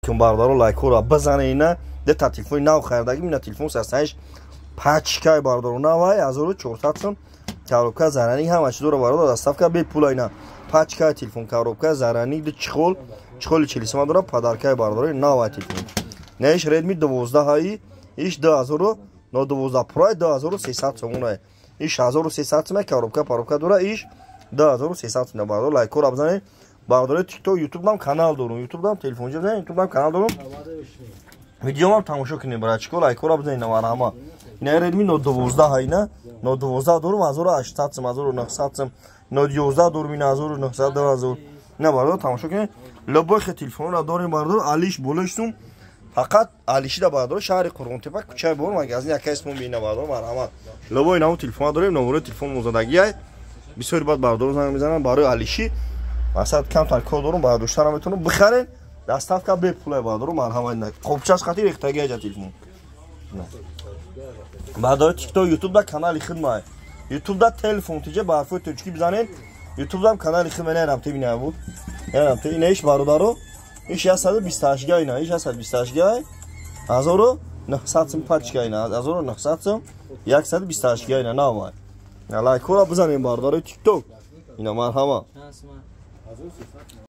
Бародаро, лайкора бизане. Ина дета телефони нав харидагим. Ина телефон састаиш, пачкай, бародаро, навай, 1400 сум, коробка, зарядник, ҳама чи дора, бародар, доставка бепула. Ина пачка телефон, коробка, зарядник, ду чехол, чехоли 40 сима дора, подаркай, бародаро, навай телефон. Неиш Redmi 12 ҳаи, иш 2000 но 12 Pro 2300 сомонай. Иш 1300 сум, коробка, паробка дора, иш 2300 сум, бародар, лайкора бизанед. Бародари ТикТок, Ютубдам канал дорум, Ютубдам телефонҷа бизанед, Ютубдам канал дорум, видеомам тамошо кунед, братчико, лайкора бизанед, марҳама. Ина Redmi Note 12 ҳайна, Note 12 дорум, 1800 сум, 1900 сум, Note 11 дорум, ина 1900, 2000. Ина, бародар, тамошо кунед, любой хе телефонро дорем, бародар, алиш болош сум, фақат алишида, бародар, шаҳри Қурғонтепа, кӯчаи Бор, магазин яка исмон бина, бародар, марҳамат. Любой наву телефон дорем, номерои телефон мозадагиай. Бисёри баъд бародар занг мезананд барои алиши. Масалан, камтар кор дорум, бардошта наметавонам, бихарен, доставка бепулай, бародаро, марҳамат. Қопчаш хати рехтагиаҷа телефон. Бародари ТикТок, Ютубда канали хидмай, Ютубда телефон тиҷа ба ҳарфои тоҷикӣ бизанед, Ютубдам канали хидмай. Нарамте бина буд, нарамте. Ина иш, бародаро, иш 128 гай, ина иш 128 гай, 1900 сум, пачка, ина 1900 сум, 128 гай, ина навай. Лайкора бизанем, бародарои ТикТок, ина марҳамат.